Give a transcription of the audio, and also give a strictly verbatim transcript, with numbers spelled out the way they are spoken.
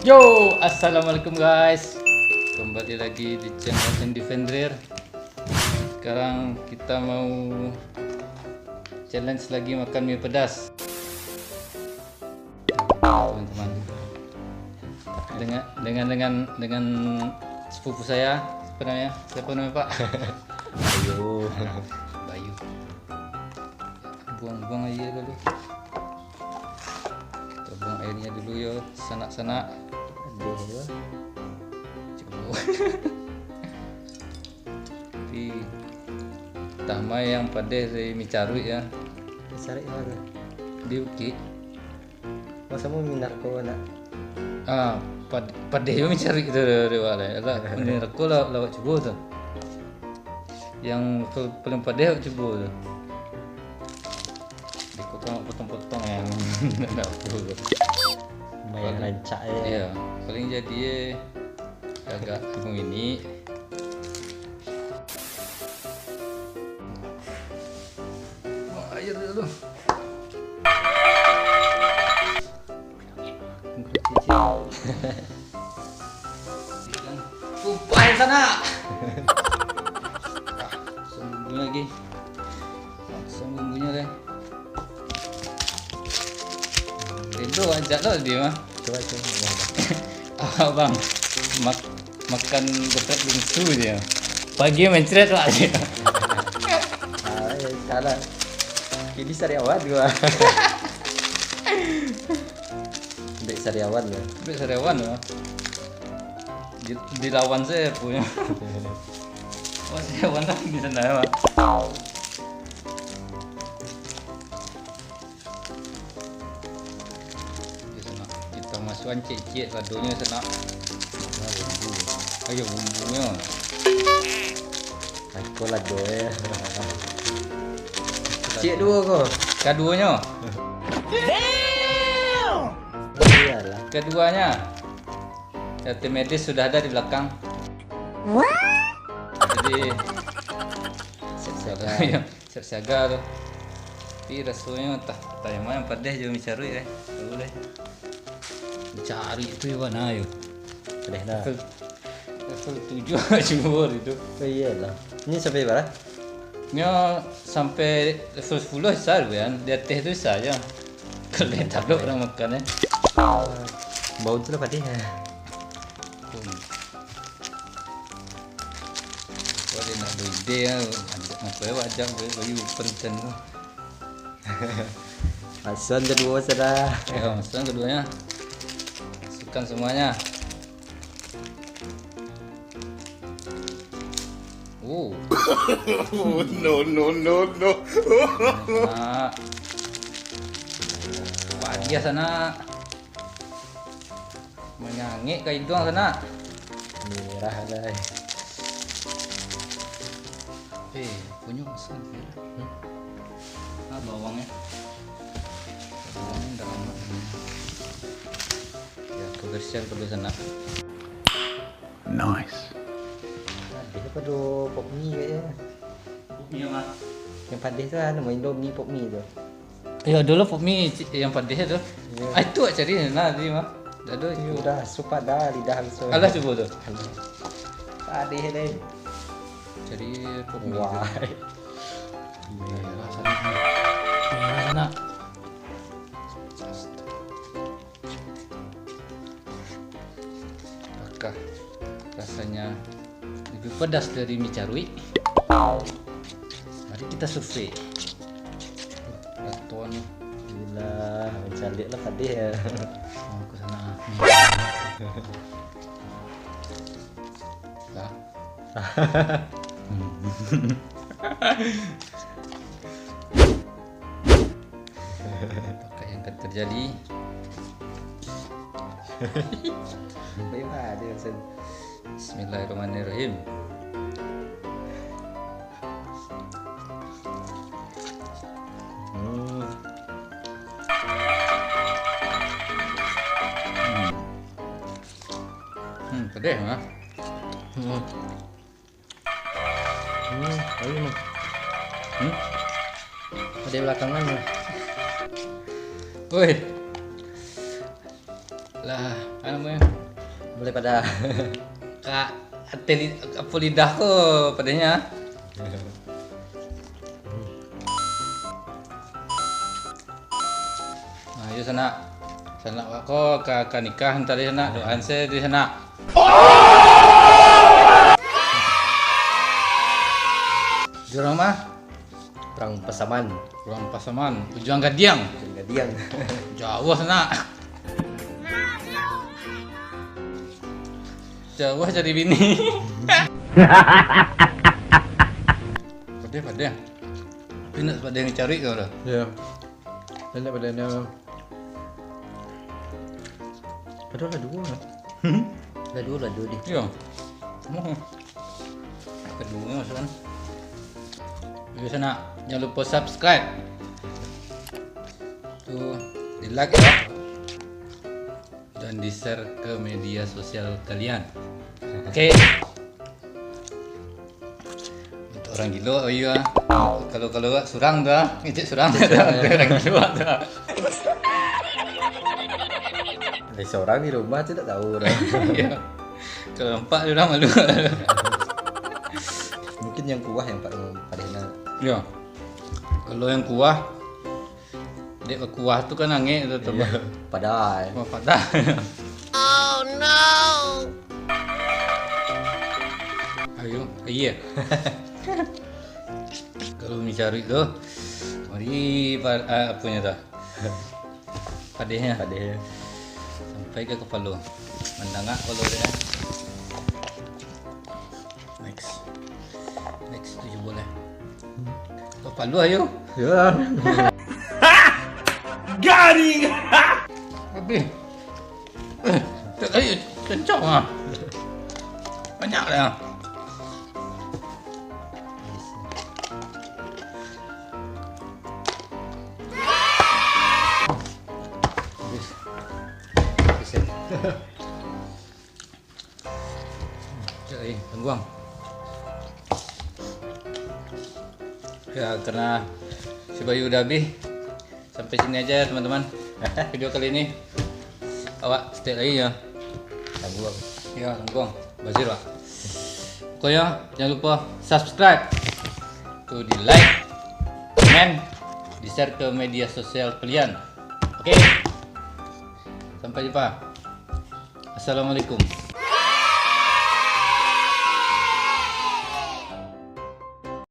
Yo, assalamualaikum guys. Kembali lagi di channel Andy Fendrir. Sekarang kita mau challenge lagi makan mie pedas. Teman-teman. Dengan dengan dengan dengan sepupu saya, siapa namanya? Siapa namanya, Pak? Bayu. Bayu. Buang-buang aia dulu. Kita buang airnya dulu yo, sanak-sanak. Aduh, yo. Cubo. Tapi tama yang padeh dari micaruik ya. Micaruik mana? Di bukik. Masa mau minat kau nak? Ah, pad padeh yo micaruik tu dari awak lah. Alah, minat kau lah, lah awak cubo tu. Yang pal- paling padeh awak cubo tu. Dikotong potong-potong yang nak tu. Lumayan rancak ya. Iya, paling jadi eh, agak bingung ini. Buang air dulu. Tumpah di sana. Langsung bumbunya lagi. Langsung bumbunya lagi. Rindu ajak lo dia mah. Coba, coba. Abang, mak makan geprek bingsu dia. Pagi mencret lah dia. Ah, eh, salah. Ini sariawan gua. Dek sariawan lah. Dek sariawan lah. Di, dilawan saya punya. Oh, sariawan lah di sana ya, Pak. Yo, sanak. Kita masukan ciek-ciek ladonyo, sanak. Nah, bumbu. Ayo, bumbunyo. Ako lado, eh. Ciek duo ko. Kaduonyo. Iyalah. Kaduonyo. Ya, tim medis sudah ada di belakang. Jadi, siap-siap. Siap siaga tu. Tapi rasonyo entah, entah yang ma nan padeh jo micaruik, eh. Tahu deh. Micaruik tu yo bana yo. Padeh dah. Level, level tujuh cubo hari tu. Oh, iyolah. Ini sampai bara? Nyo sampai level sepuluh bisa tu kan. Di ateh tu bisa aja. Kalau dia tablet orang makan, eh. Bau tu lah padeh. Hmm. Wah, dia nak beride ya. Ngapo ya, wajar bayu penten tu. Masukan kaduo sudah. Ya, masukan kaduonyo. Masukan semuanya. Oh. No, no, no, no. Nah. Bahagia sana. Manyangik ka iduang sanak. Merah lai. Eh, punyo masan merah. Hmm? Ah, bawang ya. Bawang ndak amat. Ya, kebersihan perlu sanak. Nice. Padeh pado pop mie kayaknya. Pop mie apa? Yang padeh tu lah, nama Indomie pop mie tu. Yo, dulu pop mie ci- yang padeh tu. Yo. Ah, itu awak cari nah tadi mah. Dah ada itu. Yo, dah, supat dah lidah langsung. Alah, cubo tu. Alah. Padeh deh. Cari pop mie tu. Wah. Merah sanak. Merah sanak. Apakah rasanya lebih pedas dari micaruik? Mari kita survei. Raton. Gila, mencalik lah padeh ya. Oh, ke sana. Lah. Apakah yang akan terjadi? Bagaimana dia, Sen? Bismillahirrahmanirrahim. Hmm. Hmm. Hmm, pedih, ah. Hmm. Hmm, ayo, Mang. Hmm? Ada belakangan, Mang. Woi. Lah, Apo namonyo? Mulai padah. Ka, ati li-, apo lidah ko padahnyo. Nah, yo sanak. Sanak wak ko ka, ka nikah ntar di sanak. Doaan se di sanak. Di rumah. Urang Pasaman. Urang Pasaman. Ujuang Gadiang. Ujuang Gadiang. Jauah sanak. Jauah cari bini. Padeh, padeh. Tapi nak padeh yang cari kau dah. Ya. Enak padahnya. Padahal lah duo lah. Lah duo, lah duo deh. Iya. Oh. Keduonyo maksudnya. Jadi sanak, jangan lupa subscribe. Tu, di like ya. Dan di-share ke media sosial kalian. Oke. Untuk urang gilo, oh iya. Kalau, kalau surang tu ah, ngecek surang. Ngecek surang. Urang gilo tu ah. Eh, seorang di rumah tu tak tahu dah. Iya. Kalau nampak dia orang malu. Mungkin yang kuah yang paling, paling enak. Iya. Kalau yang kuah, dek kuah tu kan angek tu, tu. Iya. Padah. Oh, padah. Oh no. Ayo, iya. Kalau mencari tu, mari pa-, ah, apunyo tu. Padehnyo. Padehnyo. Sampai ka kapalo. Mandanga kapalo dia. Next. Next tujuh bulan. Kapalo ayo. Ya. Garing. Habis. Eh, tak ayo kencang ah. Banyak lah. Habis. Habis ya. Cek, eh, tangguang. Ya, karena si Bayu udah habis, sampai sini aja, teman-teman. Video kali ini, awak stay lagi ya. Tangguang. Ya, tangguang. Bazir, Pak. Pokoknya, jangan lupa subscribe. Tuh, di like, komen, di-share ke media sosial kalian. Oke? Sampai jumpa. Assalamualaikum.